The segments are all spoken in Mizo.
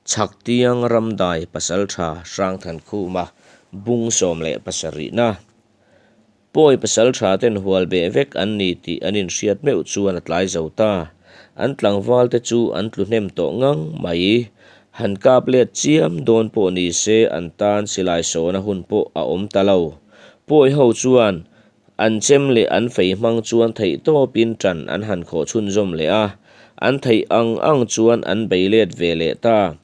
Chhaktiang Ramdai Pasaltha Hrangthankhuma bung 17na. Pawi Pasaltha ten hual beh vek an ni tih an inhriat meuh chuan a tlai zo ta. An tlangval te chu an tlu hnem tawh ngang mai. Han kap let chiam dawn pawh ni se an tan silai sawna hun pawh a awm ta lo. Pawi ho chuan An chem leh an fei hmang chuan theih tawpin ṭan an han khawh chhunzawm leh a, an theih ang ang chuan an bei let ve leh ta.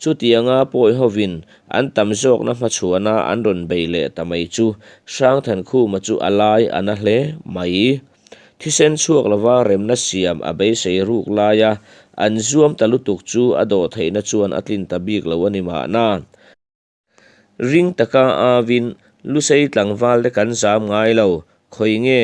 Chutianga pawi hovin an tam zawkna hmachhuana an rawn bei leh ta mai chu Hrangthankhuma chu a lai a na hle mai. Thisen chhuak lova remna siam a beisei ruk laia an zuam ta lutuk chu a dawhtheihna chuan a tlin ta bik lo a ni mahna. Ring taka avin Lusei tlangval te kan zam ngai lo, khawi nge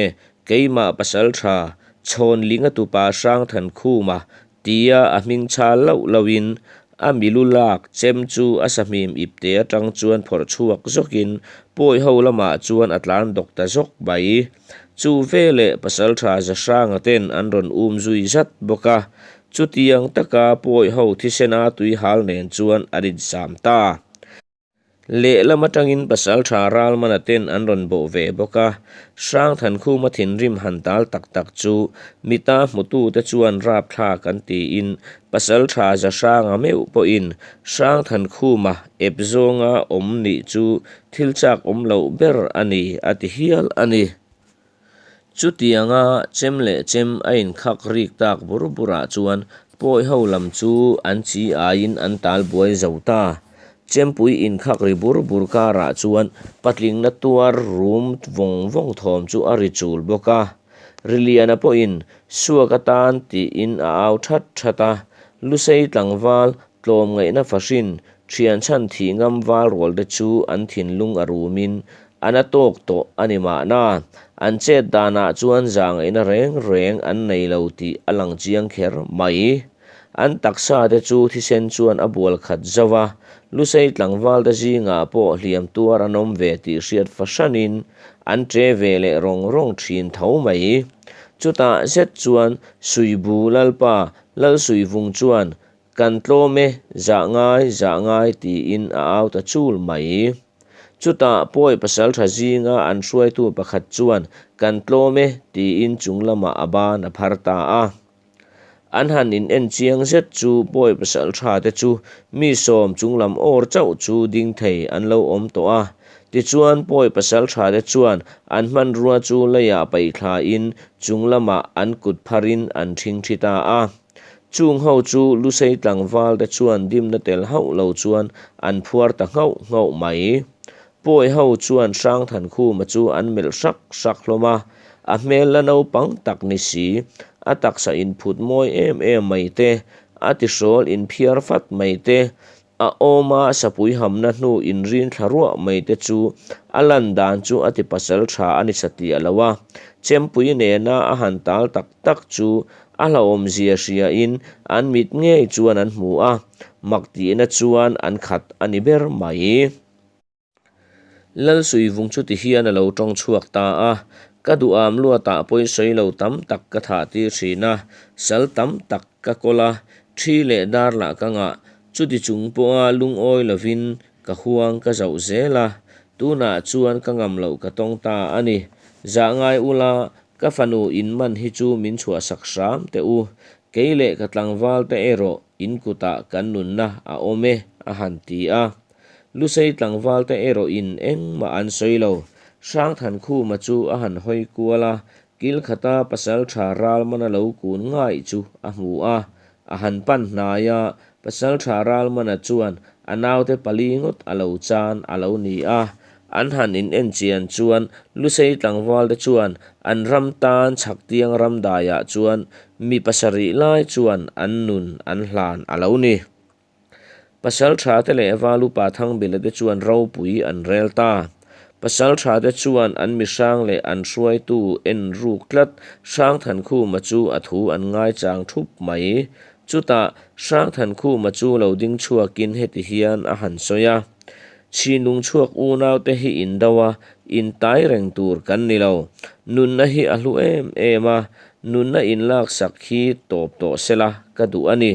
keimah pasal tha Chhawnlinga tupa Hrangthankhuma tia a hming chhal loh lohin a milu lak chem chu a sahmim ipte atang chuan phawrh chhuak zawkin pawi ho lamah chuan a tlan dawk ta zawk mai. Chu veleh pasal tha Zahranga ten an rawn um zui zat bawk a, Chutiang taka pawi ho thisena tui hal nen chuan an insam ta. Lehlam atangin pasaltha Ralmana ten an rawn bawh ve bawk a, Hrangthankhuma thinrim han tal tak tak chu mita hmutute chuan rapthlak an tiin pasaltha Zahranga meuh pawhin Hrangthankhuma ep zawnga awm nih chu thil chak awm loh ber a ni a ti hial a ni. Chutianga chem leh chem a inkhak rik tak bur burah chuan pawi ho lam chu an chi aiin an tal buai zo ta. Chempui inkhak ri bur bur karah chuan patlingna tuar rum vawng vawng thawm chu a ri chul bawk a. Riliana pawhin suak atan tiin a au that that a, Lusei tlangval tlawmngaihna fahrin thian chhan thih ngam val rual te chu an thinlung a rumin An a tawk tawh a ni mahna, an chet danah chuan zahngaihna reng reng an nei lo tih a lang chiang kher mai. An taksa te chu thisen chuan a bual khat zauh a, Lusei tlangval te zingah pawh hliam tuar an awm ve tih hriat fahranin an ṭe ve leh rawng rawng ṭhin tho mai. Chutah zet chuan Suibu Lalpa Lalsuivung chuan, Kan tlawm e, zah ngai, zah ngai tiin a au ta chul mai. Chutah pawi pasal tha zinga an hruaitu pakhat chuan kan tlawm e tiin chung lamah a ban a phar ta a. An han in en chiang zet chu pawi pasal tha te chu mi sawm chung lam awr chauh chu ding thei an lo awm tawh a. Tichuan pawi pasal tha te chuan an hmanrua chu leiah paih thla in chung lamah an kut pharin an thingthi ta a. Chung ho chu Lusei tlangval te chuan dimna tel hauh lo chuan an phuar ta nghauh nghauh mai. Pawi ho chuan Hrangthankhuma chu an melh hrak hrak hlawm a, a hmel la naupang tak ni si, a taksa inphut mawi em em mai te, a tihrawl inphiar fat mai te, A awma sapui hamna hnu inrin thla ruah mai te chu a lan dan chu a ti pasal tha a ni satliah lo a, chempui nena a han tal tak tak chu a hlauhawmzia hriain an mit ngei chuan an hmu a, mak tihna chuan an khat a ni ber mai. Lalsuivung chu ti hian a lo tawng chhuak ta a, Ka duham luatah pawisawi lo tam tak ka thah tir thin a, sal tam tak ka kawl a, thi leh dar lah ka ngah, chuti chung pawha lungawi lovin ka huang ka zauh zel a, tunah chuan ka ngam loh ka tawng ta a ni. Zah ngai ula, ka fanu in man hi chu min chhuahsak hram teh u, kei leh ka tlangval te erawh in kutah kan nunna a awm e, a han ti a. Lusei tlangval te erawh in engmah an sawi lo. Hrangthankhuma chu a han hawi kual a, kil khata pasaltha Ralmana lo kun ngaih chu a hmu a. A han pan hnai a, pasaltha Ralmana chuan a naute pali ngawt a lo chan a lo ni a. An han in en chian chuan Lusei tlangval te chuan an ram tan chhaktiang ramdaiah chuan mi pasarih lai chuan an nun an hlan a lo ni. Pasal tha te leh Valupa Thangbila te chuan ropui an rel ta. Pasal tha te chuan an mihrang leh an hruaitu en ruk tlat Hrangthankhuma chu a thu an ngaichang thup mai. Chutah Hrangthankhuma chu lo ding chhuakin heti hian a han sawi a, Chhinlung chhuak unau te hi in do a, in tai reng tur kan ni lo. Nunna hi a hlu em em a, nunna in laksak hi tawp tawh sela ka duh a ni.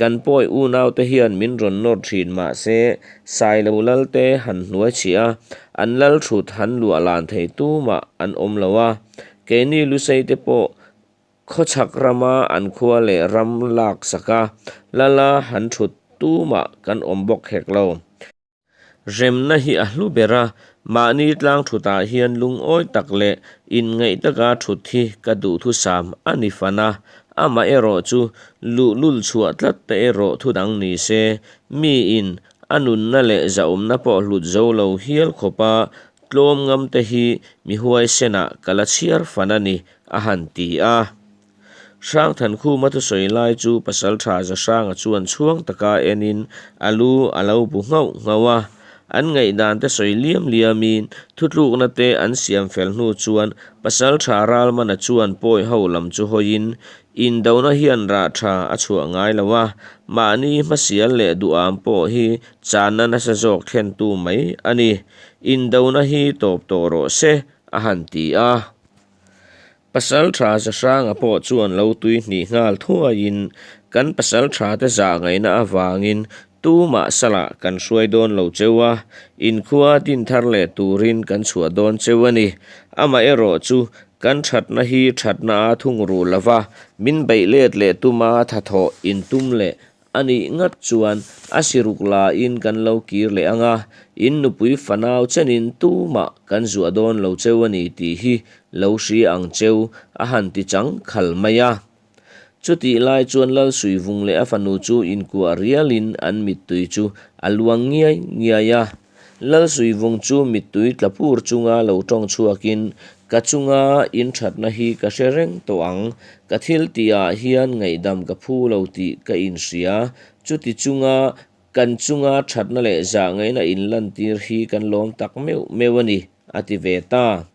Kan pawi unaute hian min rawn nawr thin mah se, Sailo Lalte han hnuai chhia a, an lal thut han luah lan thei tumah an awm lo a. Keini Luseite pawh Khawchhak rama an khua leh ram lak sak a, lala han thut tumah kan awm bawk hek lo. Remna hi a hlu ber a, mahni tlang thutah hian lungawi tak leh inngaih taka thut hi ka duhthusam a ni fan a, amaherawh chu luhlul chhuah tlat te erawh thu dang ni se, miin a nunna leh zahawmna pawh hlut zo lo hial khawpa tlawm ngam te hi mi huaisenah ka la chhiar fan a ni, a han ti a. Hrangthankhuma thusawi lai chu Pasaltha Zahranga chuan chhuang taka enin a lu a lo bu nghauh nghauh a. An ngaihdan te sawi liam liamin thutlukna te an siam fel hnu chuan Pasaltha Ralmana chuan pawi ho lam chu hawiin Indona hian rah tha a chhuah ngai lo a, mahni hmasial leh duham pawh hi channa nasa zawk thlentu mai a ni. Indona hi tawp tawh rawh se, a han ti a. Pasalṭha Zahranga pawh chuan lo tui hnih nghal thuaiin kan pasalṭhate zah ngaihna avangin tumah salah kan hruai dawn lo cheu a, inkhua din thar leh turin kan chhuah dawn cheu a ni. Amaherawh chu kan ṭhatna hi ṭhatna a thung ruh lova, min beih let leh tuma thathawh intum leh A nih ngat chuan a siruk lain kan lo kir leh ang a, in nupui fanau chenin tumah kan zuah dawn lo cheu a ni tih hi lo hria ang cheu a han ti chang khal mai a. Chutih lai chuan Lalsuivung leh a fanu chu inkuah rialin an mittui chu a luang ngiai ngiai a. Lalsuivung chu mittui tla pur chunga lo tawng chhuakin, Ka chunga inthatna hi ka hre reng tawh ang, ka thil tihah hian ngaihdam ka phu lo tih ka inhria, chuti chunga kan chunga thatna leh zahngaihna inlantir hi kan lawm tak meuh meuh a ni, a ti ve ta.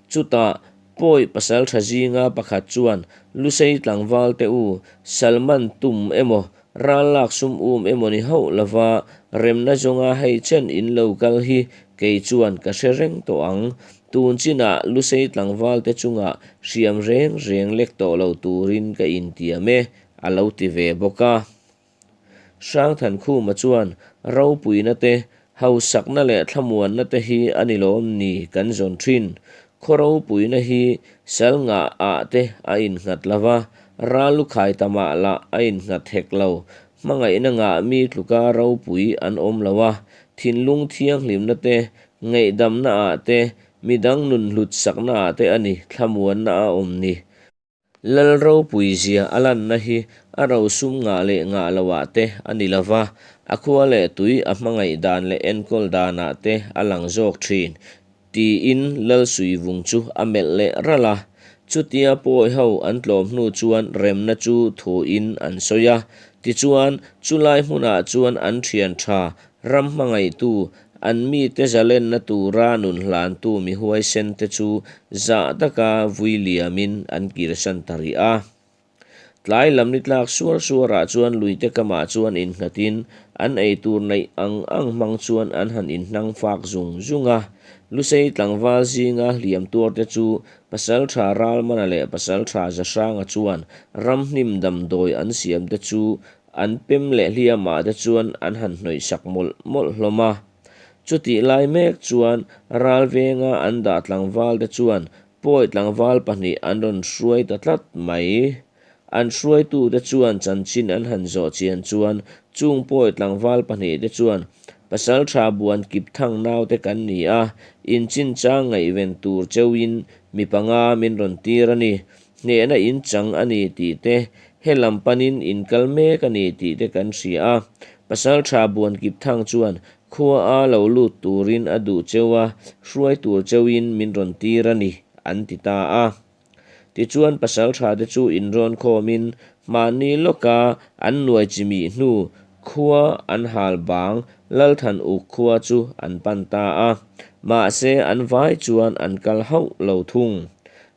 Chutah, pawi pasaltha zinga pakhat chuan, Lusei tlangval te u, Salman tum emaw, ral lak sum um emaw ni hauh lova remna zawnga hei chen in lo kal hi kei chuan ka hre reng tawh ang. Tun chinah Lusei tlangval te chungah hriam reng reng lek tawh lo turin ka intiam e, a lo ti ve bawk a. Hrangthankhuma chuan ropuina te, hausakna leh thlamuanna te hi a ni lawm ni kan zawn thin. Khaw ropuina hi sal ngah ah te a innghat lo va, ral lukhai tamah lah a innghat hek lo. Hmangaihna ngah mi tluka ropui an awm lo a, thinlung thianghlimna te, ngaihdamna ah te, midang nun hlut sakna ah te a ni thlamuanna a awm ni. Lal ropui zia a lanna hi a rosum ngah leh ngah loah te a ni lo va, a khua leh tui a hmangaih dan leh enkawl danah te a lang zawk thin, tiin Lal Suivung chu a melh leh ralh a. Chutia pawi ho an tlawm hnu chuan remna chu thuin an sawi a, tichuan chulai hmunah chuan an thian tha ram hmangaihtu An mite zalenna tura nun hlantu mi huaisen te chu zah taka vui liamin an kirsan ta rih a. Tlai lam ni tlak suar suarah chuan luite kamah chuan innghatin an eitur neih ang ang hmang chuan an han inhnang fak zung zung a. Lusei tlangval zinga hliam tuarte chu Pasaltha Ralmana leh Pasaltha Zahranga chuan ramhnim damdawi an siamte chu An pem leh hliamah te chuan an han hnawih sak mawlh mawlh hlawm a. Chutih lai mek chuan ral venga an dah tlangval te chuan pawi tlangval pahnih an rawn hruai ta tlat mai. An hruaitu te chuan chanchin an han zawh chian chuan chung pawi tlangval pahnih te chuan Pasaltha buan kip thang naute kan ni a, in chinchang ngaihven tur cheuhin mi panga min rawn tir a ni. Hnehna in chang a ni tih te, he lam panin in kal mek a ni tih te kan hria a. Pasaltha Buankip Thang chuan khua a lo lut turin a duh cheu a, hruai tur cheuin min rawn tir a ni, an ti ta a. Tichuan Pasaltha te chu inrawn khawmin mahni lawka an nuai chimih hnu khua an hal bang Lalthan uk khua chu an pan ta a, mahse an vai chuan an kal hauh lo thung.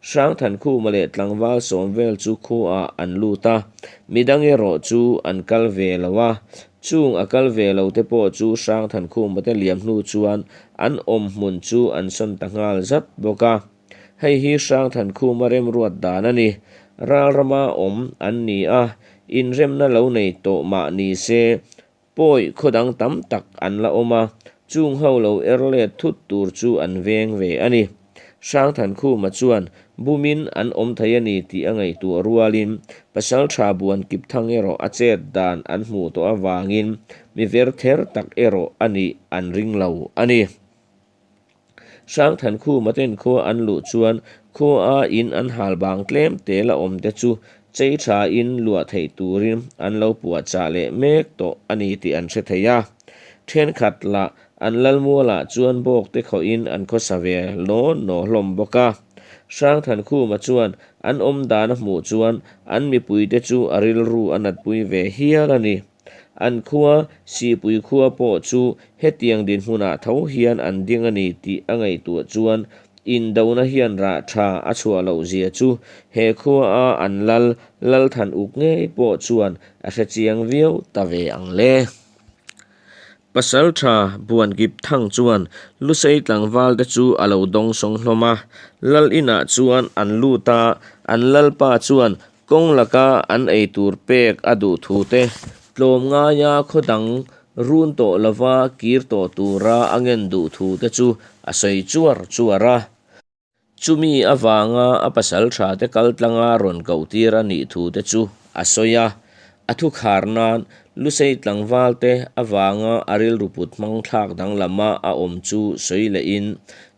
Hrangthankhuma leh tlangval sawm vel chu khuaah an lut a, midang erawh chu an kal ve lo a. Chung a kal ve lo te pawh chu Hrangthankhuma te liam hnu chuan an awm hmun chu an sawn ta nghal zat bawk a. Hei hi Hrangthankhuma remruat dan a ni. Ralrama awm an ni a, Inremna lo nei tawh mah ni se, Pawi khaw dang tam tak an la awm a, chung ho lo er let thut tur chu an veng ve a ni. Hrangthankhuma chuan bumin an awm thei a ni tih a ngaihtuah rualin Pasaltha Buankipthang erawh a chet dan an hmuh tawh avangin mi ver ther tak erawh a nih an ring lo a ni. Hrangthankhuma ten khua an luh chuan khua a in an hal bang tlem te la awm te chu chei tha in luah theih turin an lo puahchah leh mek tawh a ni tih an hre thei a. Thenkhat lah an lalmualah chuan bawk te khawhin an khawsa ve lawn naw hlawm bawk a. Hrangthankhuma chuan an awm dan a hmuh chuan an mipuite chu a rilru a natpui ve hial a ni. An khua, Sihpui khua pawh chu hetiang dinhmunah tho hian an ding a ni tih a ngaihtuah chuan indona hian rah tha a chhuah loh zia chu he khua a an lal Lalthan uk ngei pawh chuan a hre chiang viau ta ve ang le. Pasaltha Buankip Thang chuan Lusei tlangval te chu a lo dawng sawng hlawm a, Lal inah chuan an lut a, an Lalpa chuan Kawng laka an ei tur pek a duh thu te, tlawmngaia khaw dang run tawh lova kir tawh tura a ngen duh thu te chu a sawi chuar chuar a. Chumi avanga a pasal tha te kal tlanga rawn koh tir a nih thu te chu a sawi a. A thu khar nan Lusei tlangval te avanga a rilru put hmang thlak danglama a awm chu sawi lehin,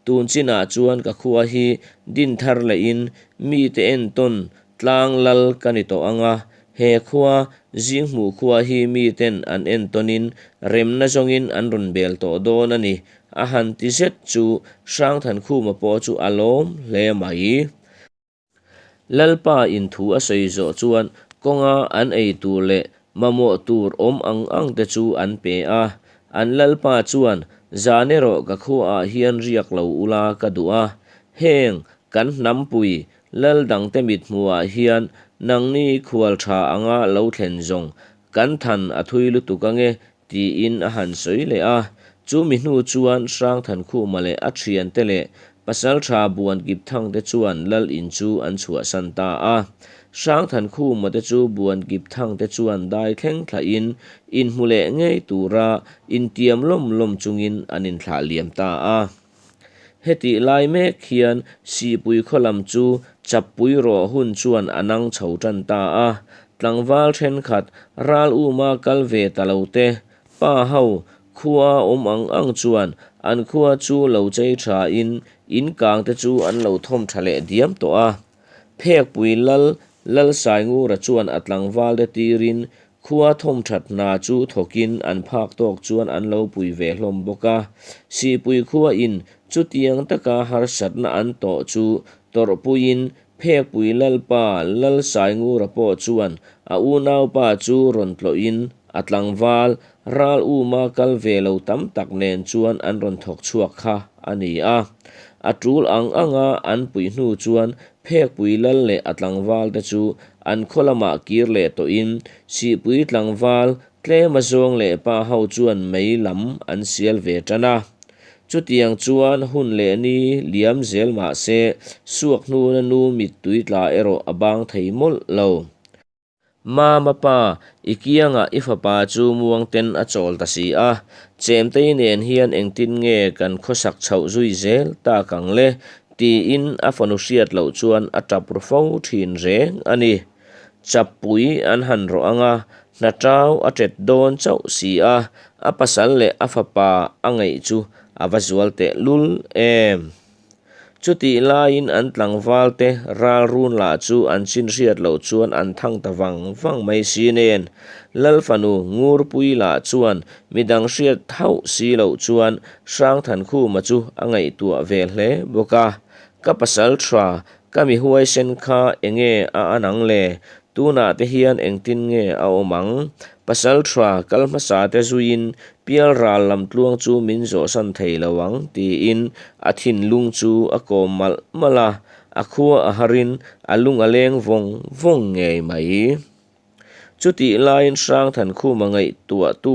Tun chinah chuan ka khua hi din thar lehin Mite entawn tlang lal ka ni tawh ang a, he khua Zinghmuh khua hi miten an entawnin remna zawngin an rawn bel tawh dawn a ni, a han ti zet chu Hrangthankhuma pawh chu a lawm hle mai. Lalpa in thu a sawi zawh chuan kawnga an ei tur leh Mamawh tur awm ang ang te chu an pe a, an lalpa chuan, Zan erawh ka khuaah hian riak lo ula ka duh a, heng kan hnampui lal dangte mithmuhah hian nangni khual tha anga lo thlen zawng kan than a thui lutuk ange tiin a han sawi leh a. Chu mi hnu chuan Hrangthankhuma leh a thiante leh Pasaltha Buankipthang te chuan Lal in chu an chhuahsan ta a. Hrangthankhuma te chu Buankipthang te chuan dai thleng thlahin inhmu leh ngei tura intiam lawm lawm chungin an inthlah liam ta a. Hetih lai mek hian Sihpui khaw lam chu Chappui rawh hun chuan a nang chho tan ta a. Tlangval thenkhat ral uma kal ve ta lo te Pa ho, khua awm ang ang chuan an khua chu lo chei tha in in kang te chu an lo thawm tha leh diam tawh a. Phekpui lal Lalsaingura chuan a tlangval te tirin khua thawm that hna chu thawkin an phak tawk chuan an lo pui ve hlawm bawk a. Sihpui khua in chutiang taka harsatna an tawh chu tawrhpuiin Phekpui Lalpa Lalsaingura pawh chuan a unaupa chu rawn tlawhin a tlangval ral uma kal ve lo tam tak nen chuan an rawn thawk chhuak kha a ni a. A tul ang anga an puih hnu chuan Phekpui Lal leh a tlangval te chu an khaw lamah kir leh tawhin Sihpui tlangval Tlem a zawng leh pa ho chuan mei lam an sial ve tan a. Chutiang chuan hun leh ni liam zel mah se suak hnuna nu mittui tla erawh a bang thei mawlh lo. Mama pa, i kiangah i fapa chu muangten a chawl ta si a, Chemtei nen hian engtin nge kan khawsak chhoh zui zel tak ang le? tiin a fanu hriat loh chuan a tap ru fo thin reng a ni. Chappui an han rawh ang a, hna tau a tet dawn chauh si a, a pasal leh a fapa a ngaih chu a va zual teh lul em. Chutih laiin an tlangval te ral run lah chu an chin hriat loh chuan an thang ta vang vang mai si nen, Lal fanu Ngurpui lah chuan midang hriat hauh si loh chuan Hrangthankhuma chu a ngaihtuah ve hle bawk a, Ka pasal tha Ka mi huaisen kha enge a an ang le? Tunah te hian engtin nge a awm ang? Pasal tha kal hmasa te zuiin pial ral lam tluang chu min zawhsan thei lo ang tiin a thinlung chu a kawm malh malh a, a khua a harin a lung a leng vawng vawng ngei mai. Chutih laiin Hrangthankhuma ngaihtuahtu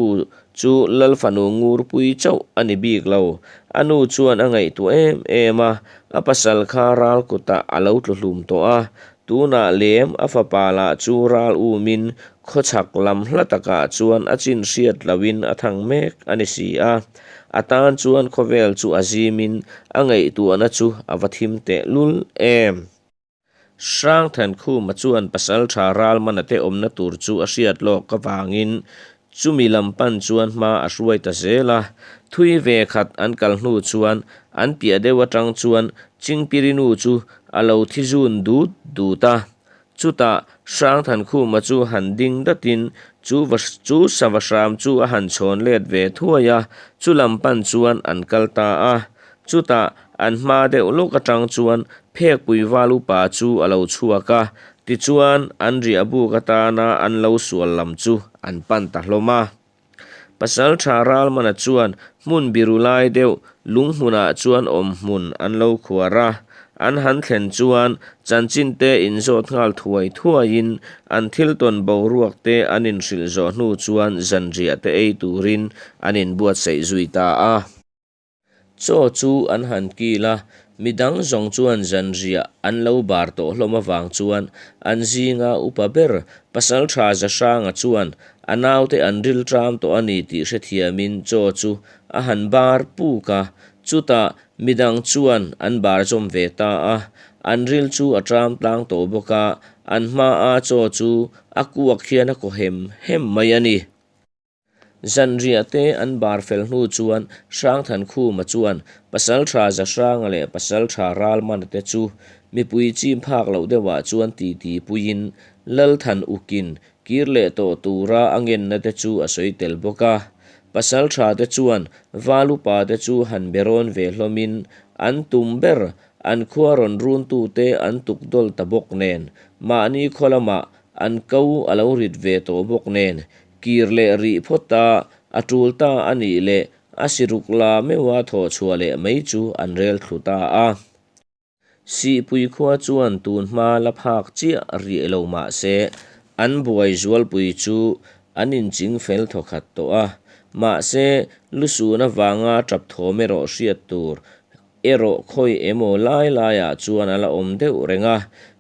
chu Lal fanu Ngurpui chauh a ni bik lo. A nu chuan a ngaihtuah em em a, a pasal kha ral kutah a lo tlu hlum tawh a. Tunah lem a fapa lah chu ral umin khawchhak lam hla takah chuan a chin hriat lohin a thang mek a ni si a. A tan chuan khawvel chu a zimin a ngaihtuahna chu a va thim tehlul em. Hrangthankhuma chuan pasaltha Ralmana te awmna tur chu a hriat lawk avangin chumi lam pan chuan hma a hruai ta zel a. Thui ve khat an kal hnu chuan an piah deuh atang chuan Chingpirinu chu a lo thi zun dut dut a. Chutah Hrangthankhuma chu han ding datin chu va chu sava hram chu a han chhawn let ve thuai a, chu lam pan chuan an kal ta a. Chutah an hma deuh lawk atang chuan Phekpui val upa chu a lo chhuak a, tichuan an riah buk atana an lo sual lam chu an pan ta hlawm a. Pasaltha Ralmana chuan hmun biru lai deuh lung hmunah chuan awm hmun an lo khuar a, an han thlen chuan chanchin te inzawt nghal thuai thuaiin an thil tawn boruak te an inhrilh zawh hnu chuan zanriah te ei turin an inbuatsaih zui ta a. Chaw chu an han kil a, midang zawng chuan zanriah an lo bar tawh hlawm avang chuan an zinga upa ber Pasaltha Zahranga chuan a naute an rilṭam tawh a ni tih hrethiamin chaw chu a han bar puk a, chutah midang chuan an bar zawm ve ta a, an ril chu a ṭam tlang tawh bawk a, an hmaa chaw chu a kuak hian a kaw hem hem mai a ni. Zanriah te an bar fel hnu chuan Hrangthankhuma chuan Pasaltha Zahranga leh Pasaltha Ralmana te chu mipui chim phak loh deuhah chuan titi puiin Lalthan ukin kir leh tawh tura a ngenna te chu a sawi tel bawk a. Pasaltha te chuan Valupa te chu han be rawn ve hlawmin an tum ber an khua rawn runtute an tukdawl ta bawk nen mahni khaw lamah an ko a lo rit ve tawh bawk nen Kir leh rih phawt a, a tul ta a nih leh a siruk la meuha thawh chhuah leh mai chu an rel thlu ta a. Sihpui khua chuan tun hma la phak chiah riah lo mah se, an buai zualpui chu an inching fel thawkhat tawh a. Mahse, lusun avanga tap thawm erawh hriat tur erawh khawi emaw lai laiah chuan a la awm deuh reng a,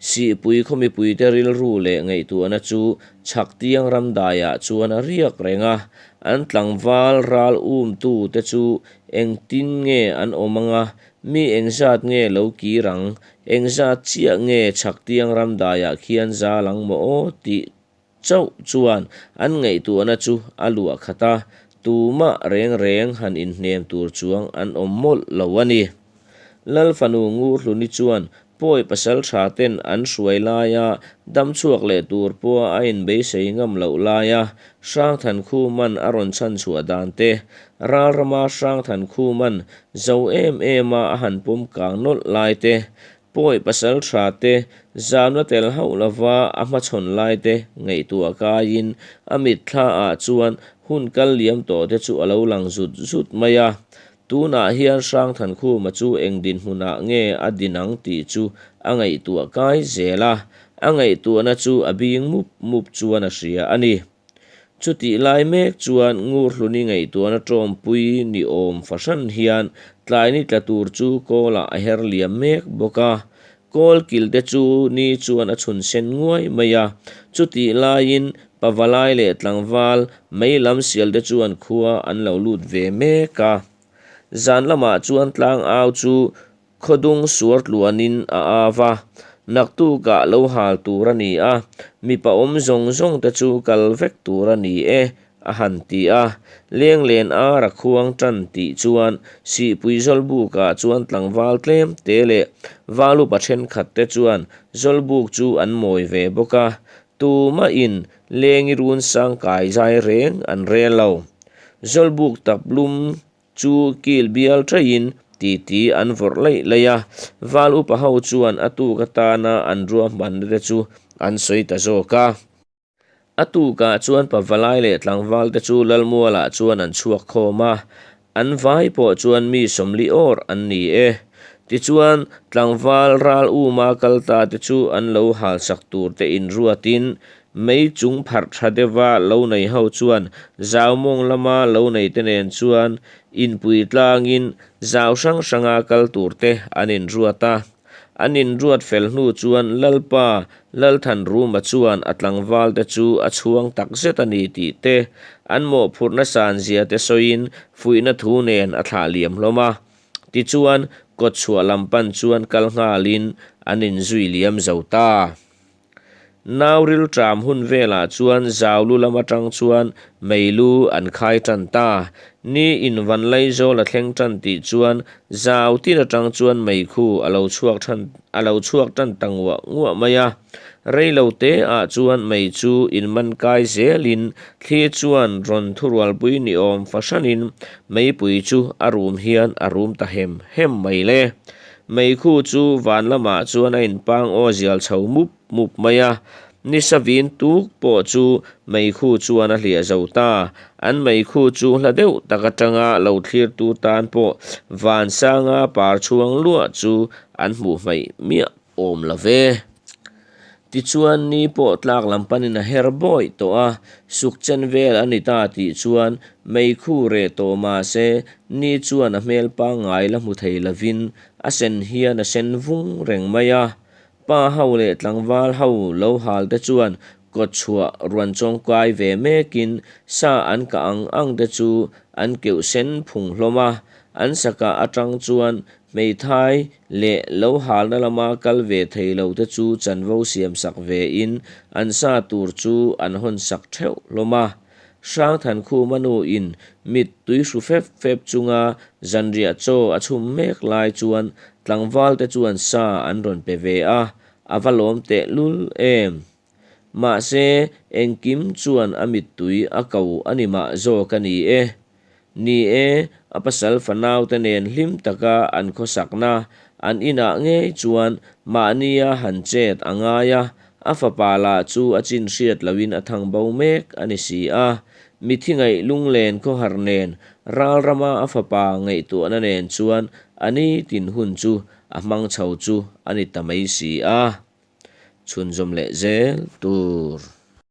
Sihpui khaw mipuite rilru leh ngaihtuahna chu Chhaktiang ramdaiah chuan a riak reng a, an tlangval ral umtu te chu engtin nge an awm anga, mi engzat nge lo kir ang, engzat chiah nge Chhaktiang ramdaiah khian zal ang maw aw tih Chauh chuan an ngaihtuahna chu a luah khat a, tumah reng reng han inhnem tur chuang an awm mawlh lo a ni. Lal fanu Ngurhluni chuan pawi pasal tha ten an hruai laia damchhuak leh tur pawha a inbeisei ngam loh laia Hrangthankhuman a rawn chhanchhuah dan te, Ralrama Hrangthankhuman zo em ema a han pawm kang nawlh lai te, Pawi pasal tha te, zamna tel hauh lova a hmachhawn lai te ngaihtuah kaiin a mitthla ah chuan hun kal liam tawh te chu a lo lang zut zut mai a. Tunah hian Hrangthankhuma chu eng dinhmunah nge a din ang tih chu a ngaihtuah kai zel a, a ngaihtuahna chu a bing mup mup chuan a hria a ni. Chutih lai mek chuan Ngurhluni ngaihtuahna tawmpui ni awm fahran hian tlai ni tla tur chu kawlah a her liam mek bawk a. Kawl kil te chu ni chuan a chhun sen nguai mai a. Chutih laiin pavalai leh tlangval mei lam sial te chuan khua an lo lut ve mek a. Zan lamah chuan tlangau chu Khawdung suar tluanin a av a, naktukah lo hal tur a ni a, mipa awm zawng zawng te chu kal vek tur a ni e, a han ti a. Lenglen ar a khuang tan tih chuan Sihpui Zawlbukah chuan tlangval tlem te leh valupa thenkhat te chuan Zawlbuk chu an mawi ve bawk a, tumahin lengi run sang kai zai reng an rel lo. Zawlbuk tap lum Chu kil bial ṭaihin titi an vawrh laih laih a, val upa ho chuan a tuk atana an ruahmanna te chu an sawi ta zawk a. A tukah chuan pavalai leh tlangval te chu Lalmualah chuan an chhuak khawm a, an vai pawh chuan mi sawmli awr an ni e. Tichuan, tlangval ral uma kal ta te chu an lo halsak tur te inruatin Mei chung pharh tha deuha lo nei ho chuan zau mawng lama lo nei te nen chuan inpui tlangin zau hrang hranga kal tur te an inruat a. An inruat fel hnu chuan Lalpa Lalthanruma chuan a tlangvalte chu a chhuang tak zet a ni tih te, an mawhphurhna sanzia te sawiin fuihna thu nen a thlah liam hlawm a. Tichuan, kawtchhuah lam pan chuan kal nghalin an inzui liam zo ta. Nau rilṭam hun velah chuan zau lu lam aṭang chuan mei lu an khai ṭan ta. Ni in van laizawl a thleng ṭan tih chuan zau tin aṭang chuan mei khu a lo chhuak ṭhan a lo chhuak ṭan ta nguah nguah mai a. Rei lo te ah chuan mei chu in man kai zelin thli chuan rawn thurualpui ni awm fahranin meipui chu a rum hian a rum ta hem hem mai le. Meikhu chu van lamah chuan a inpang aw zial chho mup mup mai a, nisa vin tuk pawh chu meikhu chuan a hliah zo ta. An meikhu chu hla deuh tak atanga lo thlirtu tan pawh vansanga par chhuang luah chu an hmuh hmaih miah awm lo ve. Tichuan ni pawh tlak lam panin a her bawih tawh a, suk chen vel a ni ta tih chuan meikhu reh tawh mah se ni chuan a hmel pangngai la hmu thei lovin a sen hian a sen vung reng mai a. Pa ho leh tlangval ho lo hal te chuan kawtchhuah ruan chawngkai ve mekin sa an kah ang ang te chu an keuh sen phung hlawm a, an sakah atang chuan hmeithai leh lo halna lama kal ve thei lo te chu chanvo siam sak ve in an sa tur chu an hawn sak theuh hlawm a. Hrangthankhuma nu in mit tui hru fep fep chunga zanriah chaw a chhum mek lai chuan tlangval te chuan sa an rawn pe ve a, a va lawm teh lul em. Mahse engkim chuan a mittui a ko a ni mah zawk a ni e. Ni e, a pasal fanaute nen hlim taka an khawsakna an inah ngei chuan mahnia han chet a ngai a, a fapa lah chu a chin hriat lohin a thang bo mek a ni si a. Mithi ngaih lunglen khawhar nen, ral rama a fapa ngaihtuahna nen chuan a nitin hun chu a hmang chho chu a ni ta mai si a. Chhunzawm leh zel tur.